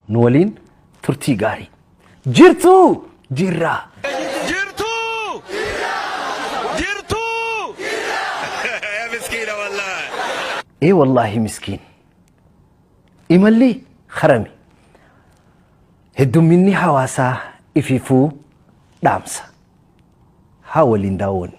Nu waliin turtii gaarii. Jirtuu! Jirraa! Jirtuu! Jirtuu! Yaa miskiina wallaahi. Ee wallaahi miskiin. Imalli harami. Heddumminni hawaasaa ifiifuu dhaamsa. Haa waliin daawwannu.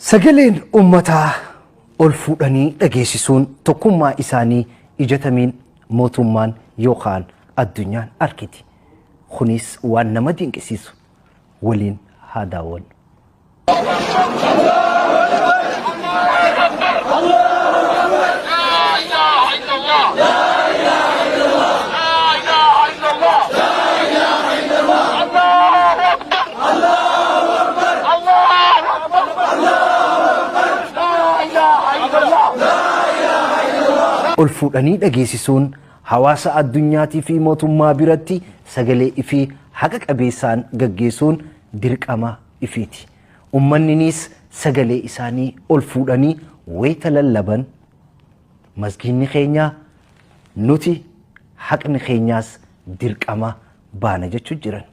Sagaleen uummataa ol fuudhanii dhageessisuun tokkummaa isaanii ijatamiin mootummaan yookaan addunyaan arkiti. Kunis waan nama dinqisiisu waliin haa daawwannu. Ol fuudhanii dhageessisuun hawaasa addunyaatii fi mootummaa biratti sagalee ifii haqa qabeessaan gaggeessuun dirqama ifiiti. Uummanninis sagalee isaanii ol fuudhanii wayita lallaban masgiinni keenya nuti haqni keenyaas dirqama baana jechuu jiran.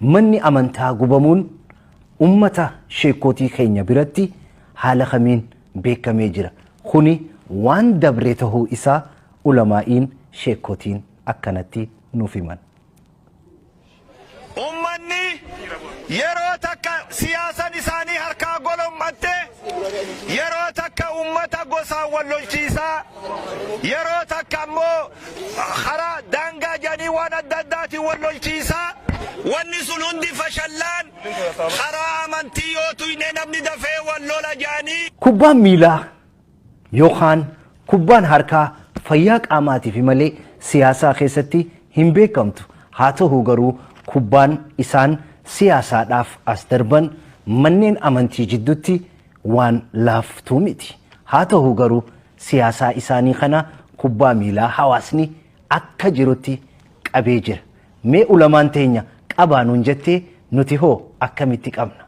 Manni amantaa gubamuun ummata sheekotii keenya biratti haala kamiin beekamee jira. Kuni waan dabre tahuu isaa ulamaa'iin sheekotiin akkanatti nuuf himan. Ummanni yeroo takka siyaasan isaanii harkaa golommatte, yeroo takka ummata gosaan wal lolchiisaa, yeroo takka ammoo karaa daangaa jedhanii waan adda addaatiin wal lolchiisaa, wanni sun hundi fashallaan karaa amantii yoo tuyne namni dafee wal lola jedhanii. Kubbaan miilaa yookaan kubbaan harkaa fayyaa qaamaatiif malee siyaasaa keessatti hin beekamtu. Haa ta'u garuu kubbaan isaan siyaasaadhaaf as darban manneen amantii jidduutti waan laaftuu miti. Haa ta'u garuu siyaasaa isaanii kana kubbaa miilaa hawaasni akka jirutti qabee jira. Mee ulamaan teenya qabaa nuun jettee nuti hoo akkamitti qabna?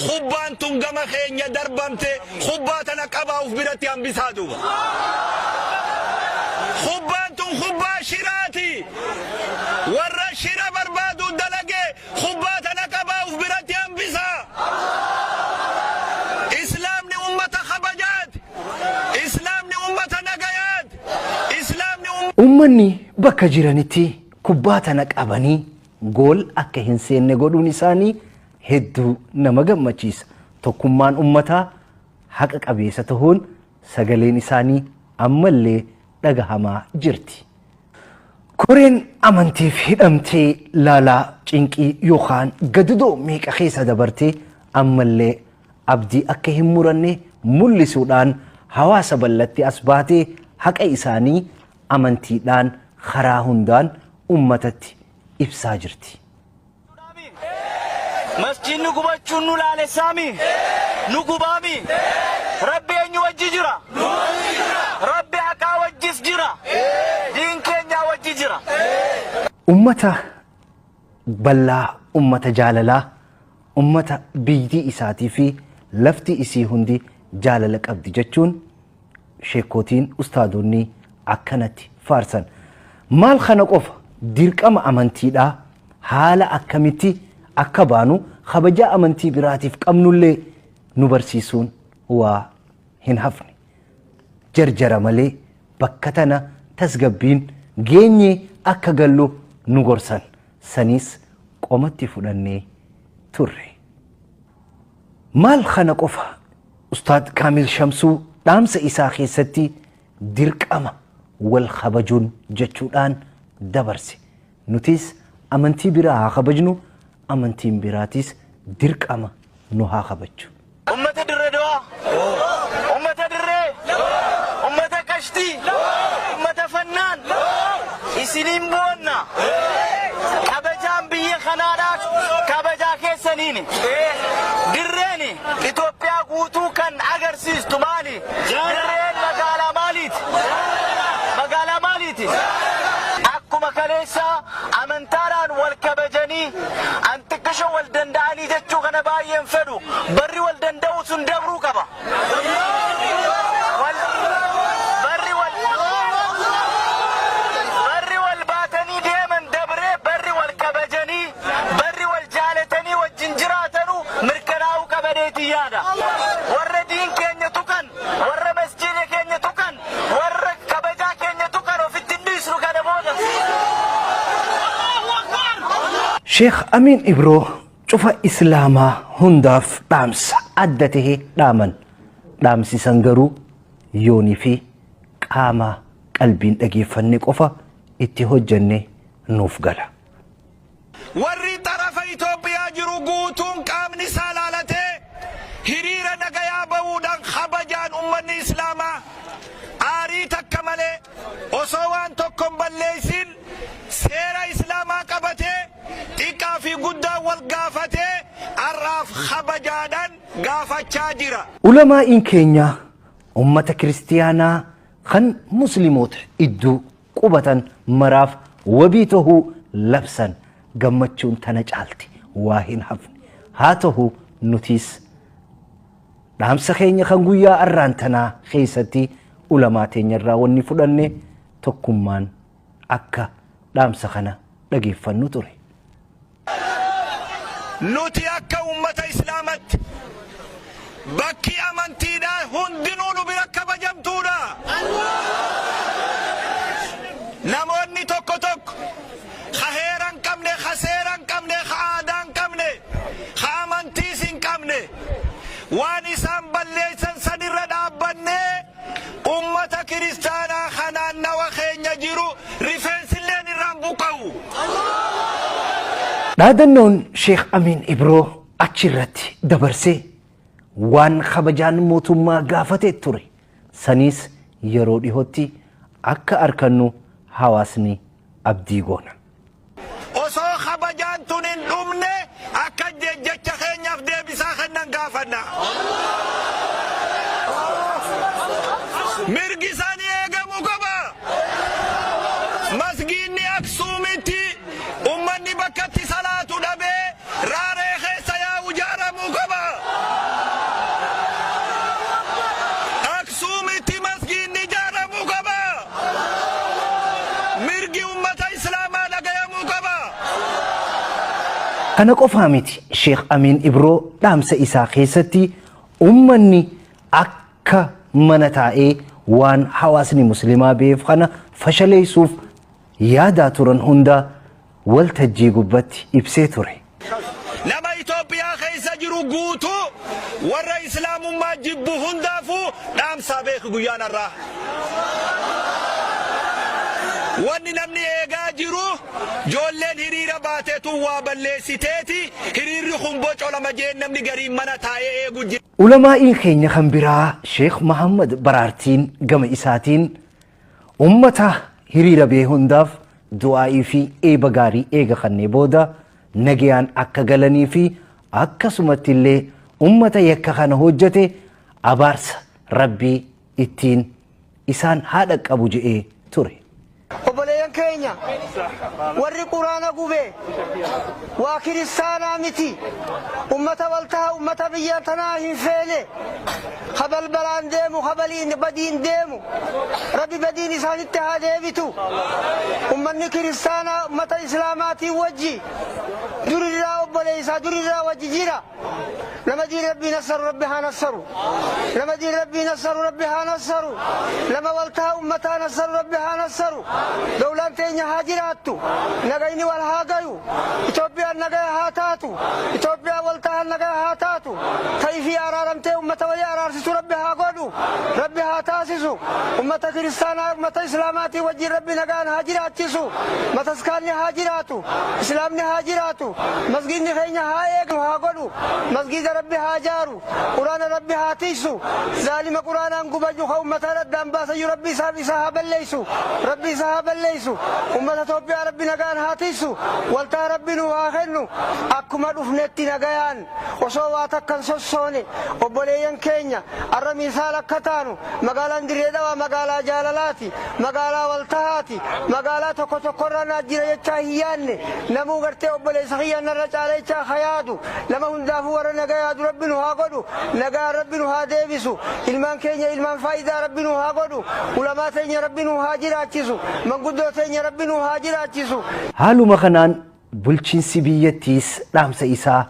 Kubbaan tun gama keenya darbamte, kubbaa tana qabaa uf biratti hambisaa duuba. Kubbaan tun kubbaa shiraati. Warra shira barbaadu dalage kubbaa tana qabaa uf biratti hambisaa. Islaamni ummata kabajaati. Islaamni ummata nagayaati. Islaamni Uummanni bakka jiranitti kubbaa tana qabanii gool akka hin seenne godhuun isaanii hedduu nama gammachiisa. Tokkummaan uummataa haqa qabeessa tahuun sagaleen isaanii ammallee dhagahamaa jirti. Koreen amantiif hidhamtee laalaa cinqii yookaan gadadoo meeqa keessa dabartee ammallee abdii akka hin muranne mul'isuudhaan hawaasa bal'atti as baatee haqa isaanii amantiidhaan karaa hundaan uummatatti ibsaa jirti. Masjidni gubachuun nu laalessaami? Nu gubaami? Rabbi eenyu wajji jira? Rabbi haqaa wajjis jira. Diin keenyaa wajji jira. Uummata bal'aa, uummata jaalalaa, uummata biyyi isaatii fi lafti isii hundi jaalala qabdi jechuun sheekotiin ustaadonni akkanatti faarsan. Maal kana qofa dirqama amantiidhaa haala akkamitti akka baanu kabajaa amantii biraatiif qabnullee nu barsiisuun waa hin hafne. Jarjara malee bakka tana tasgabbiin geenye akka gallu nu gorsan. Sanis qomatti fudhannee turre. Maal kana qofa Ustaad Kaamil Shamsuu dhaamsa isaa keessatti dirqama wal kabajuun jechuudhaan dabarse. Nutis Amantii biraa haa kabajnu, amantiin biraatis dirqama nu haa kabajju. Ummata Dirree Dawaa, ummata Dirree, ummata Qashtii, ummata Fannaan, isiniin boonna. Kabajaan biyya kanaadhaa kabajaa keessaniini. Dirreeni Itoophiyaa guutuu kan agarsiistu maali? Dirreen magaalaa maaliiti? Magaalaa maaliiti? Akkuma kaleessaa amantaadhaan wal kabajanii anxiqqisho wal danda'anii jechuu kana baay'een fedhu, barri wal danda'u sun dabruu qaba. Barri wal baatanii deeman dabree, barri wal kabajanii, barri wal jaalatanii wajjin jiraatanuu mirkanaa'uu qabadeetii yaada. Warra diin keenya tuqan, warra masjiida keenya tuqan, warra kabajaa keenya tuqan ofitti hin dhiisnu kana booda. Sheekh Amiin Ibroo cufa Islaamaa hundaaf dhaamsa adda tahe dhaaman. Dhaamsi san garuu yoonii fi qaama qalbiin dhageeffanne qofa itti hojjanne nuuf gala. Warri xarafa Itoophiyaa jiru guutuun qaamni isaa laalatee hiriira nagayaa bahuudhaan kabajaan ummanni Islaamaa aarii takka malee osoo waan tokko hin balleessin seera Islaamaa qabatee xiqqaa fi guddaan wal gaafatee har'aaf kabajaadhaan gaafachaa jira. Ulamaa'iin keenya ummata kiristiyaanaa kan muslimoota idduu qubatan maraaf wabii tahuu labsan. Gammachuun tana caalti waa hin hafne. Haa tahu, nutiis dhaamsa keenya kan guyyaa arraan tanaa keessatti ulamaa teenyarraa wanni fudhanne tokkummaan akka dhaamsa kana dhageeffannu ture. Nuti akka ummata Islaamatti bakki amantiidhaa hundinuu nu bira kabajamtuudha. Namoonni tokko tokko ka heera hin qabne, ka seera hin qabne, ka aadaa hin qabne, ka amantiis hin qabne, waan isaan balleessan sanirra dhaabbannee ummata kiristaanaa ka naannawa keenya jiru rifeensilleen irraan buqqa'u. Dhaadannoon Sheekh Amiin Ibroo achirratti dabarse waan kabajaan mootummaa gaafate ture. Saniis yeroo dhihootti akka arkannu hawaasni abdii goona. Osoo kabajaan tun hin dhumne akka jecha keenyaaf deebisaa kennan gaafanna. Mirgi isaanii eegamuu qaba. Masgiinni Aksuumitti ummanni bakka itti salaatu dhabee raaree keessa yaa'u ijaaramuu qaba. Aksuumitti masgiinni ijaaramuu qaba. Mirgi ummata Islaamaa dhagayamuu qaba. Kana qofaa miti, Sheekh Amiin Ibroo dhaamsa isaa keessatti ummanni akka mana taa'ee waan hawaasni muslimaa beef kana fashaleessuuf yaadaa turan hunda waltajjii gubbatti ibsee ture. Nama Itoophiyaa keessa jiru guutuu, warra Islaamummaa jibbu hundaafuu dhaamsaa beeki guyyaan har'aa. Wanni namni eegaa jiru ijoolleen hiriira baateetu waa balleessiteeti hiriirri kun bocolama jeen namni gariin mana taa'ee eegu jira. Ulamaa'iin keenya kan biraa Sheekh Muhammad Baraartiin gama isaatiin ummata hiriira bee hundaaf du'aa'ii fi eeba gaarii eega kannee booda nagayaan akka galanii fi akkasumatti illee ummata yakka kana hojjete abaarsa Rabbii ittiin isaan haa dhaqqabu je'ee ture. Obboleeyyan keenya, warri Quraana gube waa kiristaanaa miti. Ummata waltaha, ummata biyya tanaa hin feene. Ka balbalaan deemu, ka baliin badiin deemu. Rabbi badiin isaanitti haa deebitu. Ummanni kiristaanaa ummata islaamaatiin wajji durirraa obboleessaa, durirraa wajji jira. Nama diin Rabbii nassaru Rabbi haa nassaru. Nama diin Rabbii nassaru Rabbi haa nassaru. Nama waltaha ummataa nassaru Rabbi haa nassaru. Dowlaan teenya haa jiraattu. Nagayni wal haa gayu. Itoophiyaan nagaya haa taatu. Itoophiyaan waltaha. Itoophiyaan nagaa haa taatu. Ta ifii araaramtee ummata walii araarsitu Rabbi haa godhu. Rabbi haa taasisu. Ummata kiristaanaa ummata islaamaatii wajjin Rabbi nagaan haa jiraachisu. Bataskaanni haa jiraatu. Islaamni haa jiraatu. Masgiidni keenya haa eegnu haa godhu. Masgiida Rabbi haa jaaru. Quraana Rabbi haa tiiksu. Zaalima Quraanaan gubaju ka ummataan addaan baasayyu Rabbi isaaf isa haa balleessu. Rabbi isa haa balleessu. Ummata Itoophiyaa Rabbi nagaan haa tiiksu. Waltaa Rabbi nuu haa kennu. Akkuma dhufnetti nagayaan osoo waa takka hin sossoone obboleeyyan keenya arra misaala akka taanu magaalaan Dirree Dhawaa magaalaa jaalalaati. Magaalaa waltahaati. Magaalaa tokko tokkorra naa jira jechaa hin yaadne. Namuu gartee obboleessa kiyya narra caala jechaa ha yaadu. Nama hundaafuu warra nagaa yaadu Rabbi nu haa godhu. Nagaan Rabbi nu haa deebisu. Ilmaan keenya ilmaan faayidaa Rabbi nu haa godhu. Ulamaa teenya Rabbi nu haa jiraachisu. Manguddoo teenya Rabbi nu haa jiraachisu. Haaluma kanaan bulchiinsi biyyattiis dhaamsa isaa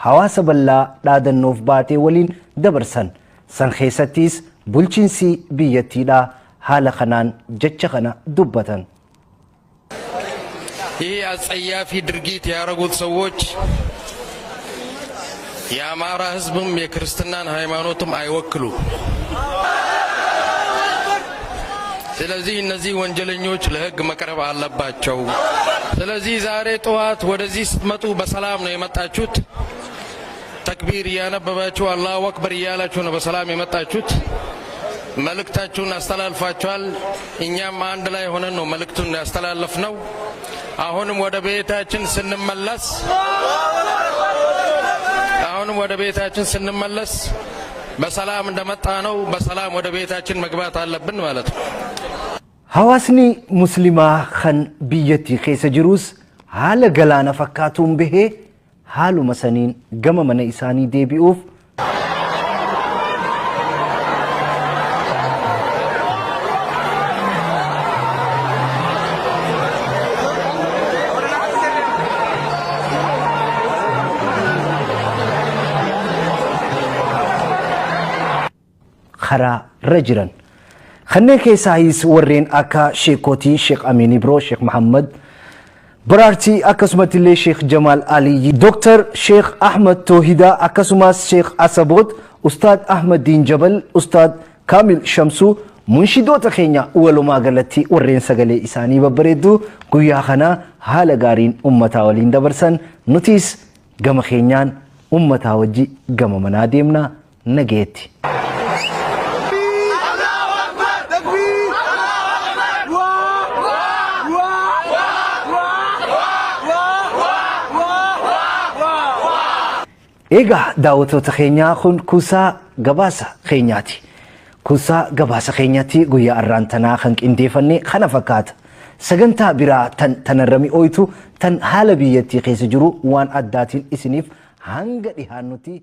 hawaasa bal'aa dhaadannoof baatee waliin dabarsan. San keessattis bulchiinsi biyyattiidhaa haala kanaan jecha kana dubbatan. ይህ አጸያፊ ድርጊት ያደረጉት ሰዎች የአማራ ሕዝብም የክርስትናን ሃይማኖትም አይወክሉም። ስለዚህ እነዚህ ወንጀለኞች ለሕግ መቅረብ አለባቸው። ስለዚህ ዛሬ ጠዋት ወደዚህ ስትመጡ በሰላም ነው የመጣችሁት። ተክቢር እያነበባችሁ አላሁ አክበር እያላችሁ ነው በሰላም የመጣችሁት። መልእክታችሁን አስተላልፋችኋል። እኛም አንድ ላይ ሆነን ነው መልእክቱን ያስተላለፍነው። አሁንም ወደ ቤታችን ስንመለስ አሁንም ወደ ቤታችን ስንመለስ በሰላም እንደመጣነው በሰላም ወደ ቤታችን መግባት አለብን ማለት ነው። Hawaasni Muslimaa kan biyyattii keessa jirus haala galaana fakkaatuun bahee haaluma saniin gama mana isaanii deebi'uuf karaa irra jiran. Kanneen keessaayis warreen akka sheekotii Sheekh Amiin Ibroo, Sheekh Muhammad Baraartii akkasumatti illee Sheekh Jamaal Aliyyi, Dooktar Sheekh Ahmad Toohidaa akkasumas Sheekh Asaboot, Ustaad Ahmad Diin Jabal, Ustaad Kaamil Shamsuu munshidoota keenya walumaa galatti warreen sagalee isaanii babbareeddu guyyaa kana haala gaariin ummataa waliin dabarsan nutis gama keenyaan ummataa wajji gama manaa deemna nageetti. Egaa daawwattoota keenyaa kun kuusaa gabaasa keenyaati. Kuusaa gabaasa keenyaatti guyyaa arraan tanaa kan qindeeffanne kana fakkaata. Sagantaa biraa tan tanarra mi'ooytu tan haala biyyattii keessa jiru waan addaatiin isiniif hanga dhihaannutti.